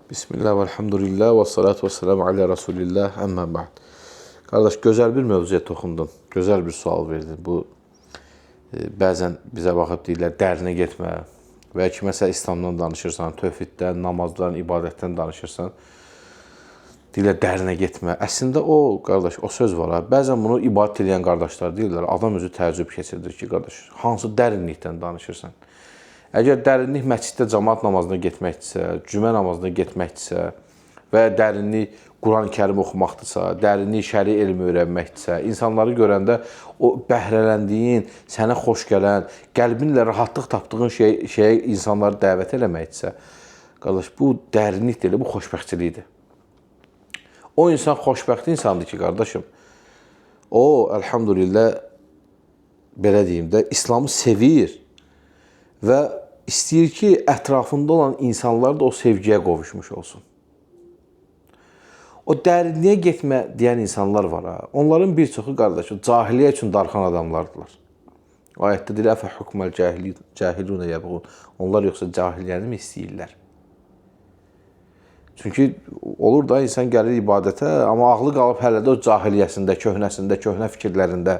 Bismillah və elhamdülillah və salatu və selamu alə Rasulillah, əmmə ba'd. Qardaş, gözəl bir mövzuya toxundun. Gözəl bir sual verdin. Bu, bəzən bizə baxıb deyirlər, dərinə getmə. Və ya ki, məsələn, İslamdan danışırsan, tövhiddən, namazdan, ibadətdən danışırsan. Deyirlər, dərinə getmə. Əslində o, qardaş, o söz var ha. Bəzən bunu ibadət edən qardaşlar deyirlər, adam özü təəccüb keçirdir ki, qardaş, hansı dərinlikdən danışırsan? Əgər dərinlik məsciddə camaat namazına getməkdirsə, cümə namazına getməkdirsə və ya dərinlik Quran-ı Kərim oxumaqdırsa, dərinlik şəri elmi öyrənməkdirsə, insanları görəndə o bəhrələndiyin, sənə xoş gələn, qəlbinlə rahatlıq tapdığın şeyə insanları dəvət eləməkdirsə, qardaş, bu dərinlik deyil, bu xoşbəxtçilikdir. O insan xoşbəxt insandır ki, qardaşım, o, əlhamdülillah, belə deyim də, İslamı sevir və istəyir ki, ətrafında olan insanlar da o sevgiyə qovuşmuş olsun. O dərinliyə getmə deyən insanlar var ha. Onların bir çoxu, qardaş, cahiliyyə üçün darxan adamlardılar. Ayətdə deyir, əfə hukməl cahilunə yəbğun. Onlar yoxsa cahiliyyəni mi istəyirlər? Çünki olur da, insan gəlir ibadətə, amma ağlı qalıb hələ də o cahiliyyəsində, köhnəsində, köhnə fikirlərində.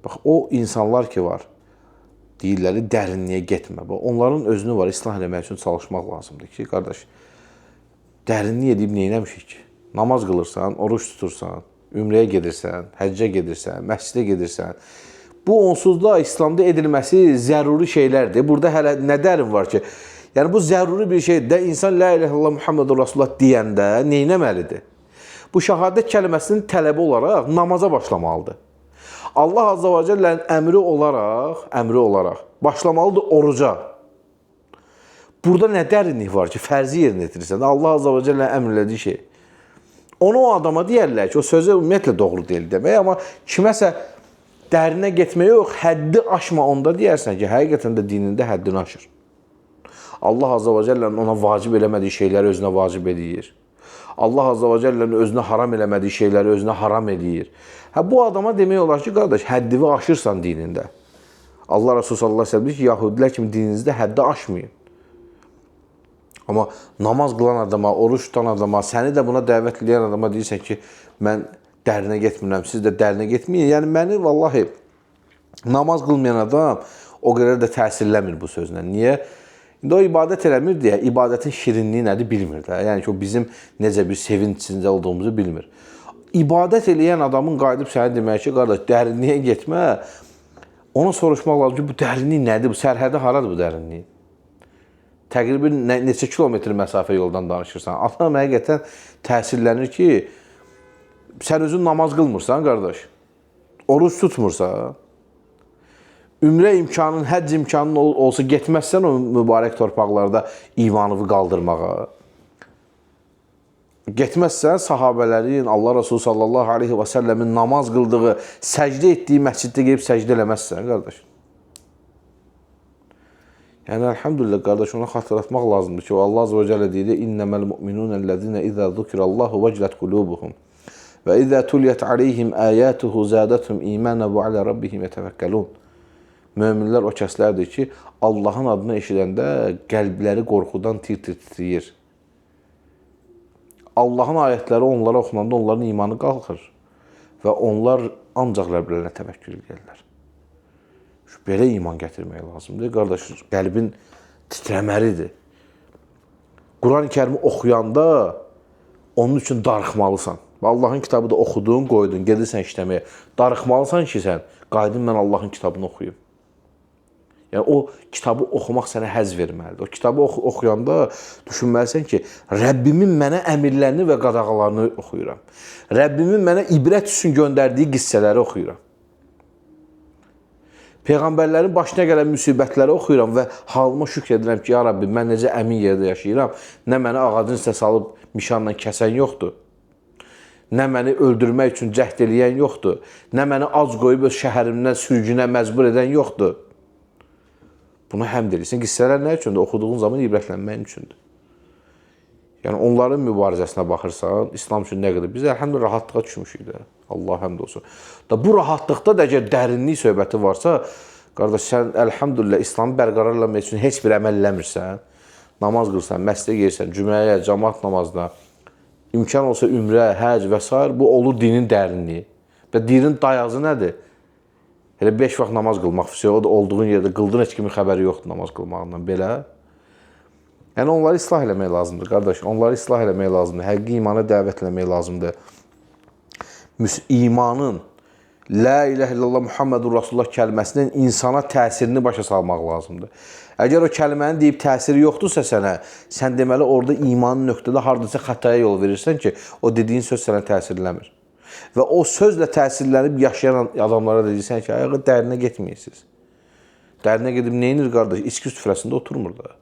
Bax, o insanlar ki var, deyirlər, dərinliyə getmə. Bax, onların özünü var, islah eləmək üçün çalışmaq lazımdır ki, qardaş, dərinlik edib neynəmişik ki? Namaz qılırsan, oruç tutursan, ümrəyə gedirsən, həccə gedirsən, məscidə gedirsən. Bu, onsuz da İslamda edilməsi zəruri şeylərdir. Burada hələ nə dərin var ki? Yəni, bu zəruri bir şeydir də, insan la ilahe illallah Muhammedur Rasulullah deyəndə neynəməlidir? Bu, şəhadət kəlməsinin tələbi olaraq namaza başlamalıdır. Allah Azza və Cəllənin əmri olaraq başlamalıdır oruca. Burada nə dərinlik var ki, fərzi yerinə yetirirsən. Allah Azza və Cəllənin əmr elədiyi şey. Onu o adama deyərlər ki, o sözü ümumiyyətlə doğru deyil demək, amma kiməsə dərinə getmək yox, həddi aşma onda deyərsən ki, həqiqətən də dinində həddini aşır. Allah Azza və Cəllənin ona vacib eləmədiyi şeyləri özünə vacib eləyir. Allah Azza və Cəllənin özünə haram eləmədiyi şeyləri özünə haram eləyir. Hə, bu adama demək olar ki, qardaş, həddini aşırsan dinində. Allah Resulü sallallahu əleyhi və səlləm deyir ki, yahudilər kimi dininizdə həddi aşmayın. Amma namaz qılan adama, oruç tutan adama, səni də buna dəvət eləyən adama deyirsən ki, mən dərinə getmirəm, siz də dərinə getməyin. Yəni, məni vallahi namaz qılmayan adam o qədər də təsirləmir bu sözlə. Niyə? İndi o ibadət eləmir deyə, ibadətin şirinliyi nədir bilmir də. Yəni ki, o bizim necə bir sevinç içində olduğumuzu bilmir. İbadət eləyən adamın qayıdıb sənə demək ki, qardaş, dərinliyə getmə, ona soruşmaq lazım ki, bu dərinlik nədir, bu sərhədi haradır bu dərinliyin? Təqribən neçə kilometr məsafə yoldan danışırsan. Adam həqiqətən təsirlənir ki, sən özün namaz qılmırsan, qardaş, oruç tutmursan, ümrə imkanın, həcc imkanın olsa getməzsən o mübarək torpaqlarda imanını qaldırmağa. Getməzsən sahabələrin, Allah Resulü sallallahu aleyhi və səlləmin namaz qıldığı, səcdə etdiyi məsciddə gedib səcdə eləməzsən, qardaş. Yəni, əlhamdülillah, qardaş, ona xatırlatmaq lazımdır ki, Allah Azza və Cəllə deyir, İnnəməl mu'minunəl-ləzinə izə zükirəllahu vəclət qulubuhum və izə tuliyət aleyhim əyətuhu zədəthum imanə və alə rabbihim yətəvəkkəlun. Möminlər o kəslərdir ki, Allahın adını eşidəndə qəlbləri qorxudan tir-tir titrəyir. Allahın ayətləri onlara oxunanda onların imanı qalxır və onlar ancaq Rəblərinə təvəkkül edirlər. Belə iman gətirmək lazımdır. Qardaş, qəlbin titrəməlidir. Quran-ı Kərimi oxuyanda onun üçün darıxmalısan. Allahın kitabı da oxudun, qoydun, gedirsən işləməyə. Darıxmalısan ki, sən qayıdın mən Allahın kitabını oxuyum. Yəni, o kitabı oxumaq sənə həzz verməlidir. O kitabı oxuyanda düşünməlisən ki, Rəbbimin mənə əmirlərini və qadağalarını oxuyuram. Rəbbimin mənə ibrət üçün göndərdiyi qissələri oxuyuram. Peyğəmbərlərin başına gələn müsibətləri oxuyuram və halıma şükr edirəm ki, ya Rabbi, mən necə əmin yerdə yaşayıram. Nə məni ağacın üstə salıb mişanla kəsən yoxdur. Nə məni öldürmək üçün cəhd eləyən yoxdur. Nə məni ac qoyub öz şəhərimdən sürgünə məcbur edən yoxdur. Buna həmd edirsən. Qissələr nə üçündür? Oxuduğun zaman ibrətlənməyin üçündür. Yəni, onların mübarizəsinə baxırsan, İslam üçün nə qədər? Biz əlhəmdülillah rahatlığa düşmüşük də. Allah həmd olsun. Da bu rahatlıqda da əgər dərinlik söhbəti varsa, qardaş, sən əlhəmdülillah İslamı bərqərar eləmək üçün heç bir əməl eləmirsən, Namaz qılsan, məscidə girsən, cüməyə, camaat namazına, imkan olsa ümrə, həc və s. Bu olur dinin dərinliyi. Və dinin dayazı nədir? Elə 5 vaxt namaz qılmaq, o da olduğun yerdə qıldın, heç kimin xəbəri yoxdur namaz qılmağından belə. Yəni onları islah eləmək lazımdır, qardaş. Onları islah eləmək lazımdır. Həqiqi imana dəvət eləmək lazımdır. İmanın La ilahe illallah Muhammedur Rasulullah kəlməsinin insana təsirini başa salmaq lazımdır. Əgər o kəlməni deyib təsiri yoxdursa sənə, sən deməli orada imanın nöqtədə hardasa xətaya yol verirsən ki, o dediyin söz sənə təsirləmir. Və o sözlə təsirlənib yaşayan adamlara da deyirsən ki, ayağı dərinə getməyəsiniz. Dərinə gedib nə edir qardaş? İçki süfrəsində oturmur da.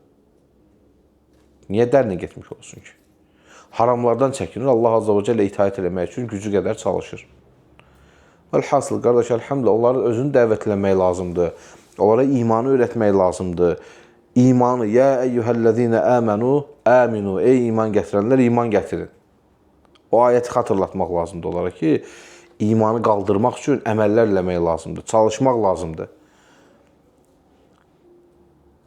Niyə dərinə getmiş olsun ki? Haramlardan çəkinir, Allah Azza və Cəllə itaət eləmək üçün gücü qədər çalışır. Vəlhasıl, qardaş, əlhamdülillah, onları özünü dəvət eləmək lazımdır. Onlara imanı öyrətmək lazımdır. İmanı, ya əyyuhəl-ləzīnə əmənu, əminu, ey iman gətirənlər, iman gətirin. O ayəti xatırlatmaq lazımdır onlara ki, imanı qaldırmaq üçün əməllər eləmək lazımdır, çalışmaq lazımdır.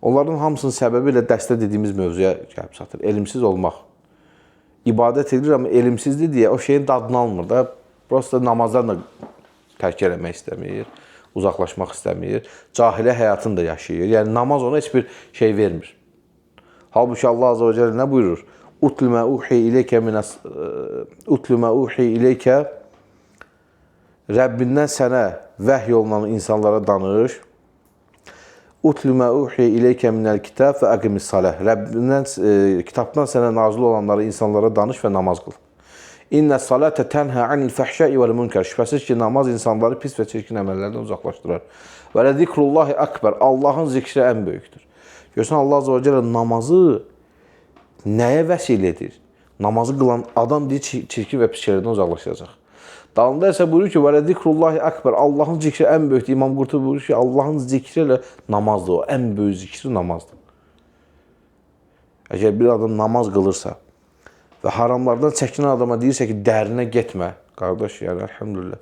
Onların hamısının səbəbi elə dəstə dediyimiz mövzuya gəlib çatır. Elmsiz olmaq. İbadət edir, amma elmsizdir deyə o şeyin dadını almır da. Prosta namazdan da tərk eləmək istəmir, uzaqlaşmaq istəmir. Cahiliyə həyatını da yaşayır. Yəni namaz ona heç bir şey vermir. Halbuki Allah Azza və Cəllə nə buyurur? Utlu mə uhi ileykə Rəbbindən sənə vəhy olunan insanlara danış. Utlu mə uhi ileykə minəl kitab və əqimis saləh. Rəbbindən kitabdan sənə nazil olanları insanlara danış və namaz qıl. İnnə salətə tənhə anil fəhşəi vəl münkər. Şübhəsiz ki, namaz insanları pis və çirkin əməllərdən uzaqlaşdırar. Və lə zikrullahi əkbər. Allahın zikri ən böyükdür. Görsən, Allah Azza və Cəllə namazı nəyə vəsilə edir? Namazı qılan adam deyir, çirkin və pis şeylərdən uzaqlaşacaq. Dalında isə buyurur ki, və lə zikrullahi əkbər. Allahın zikri ən böyükdür. İmam Qurtubi buyurur ki, Allahın zikri elə namazdır. O ən böyük zikri namazdır. Əgər bir adam namaz qılırsa və haramlardan çəkinən adama deyirsə ki, dərinə getmə, qardaş, yəni əlhamdülillah.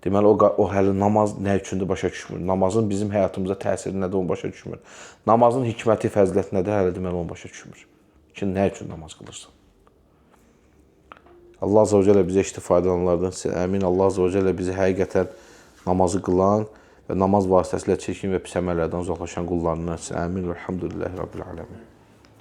Deməli, o hələ namaz nə üçündür başa düşmür. Namazın bizim həyatımıza təsiri nədir, onu başa düşmür. Namazın hikməti, fəziləti nədir, hələ deməli, onu başa düşmür. Ki, nə üçün namaz qılırsan? Allah Azza və Cəllə bizə işdə faydalananlardan etsin. Əmin. Allah Azza və Cəllə bizi həqiqətən namazı qılan və namaz vasitəsilə çirkin və pis əməllərdən uzaqlaşan qullarından etsin. Əmin. Velhamdülillahi Rabbil aləmin.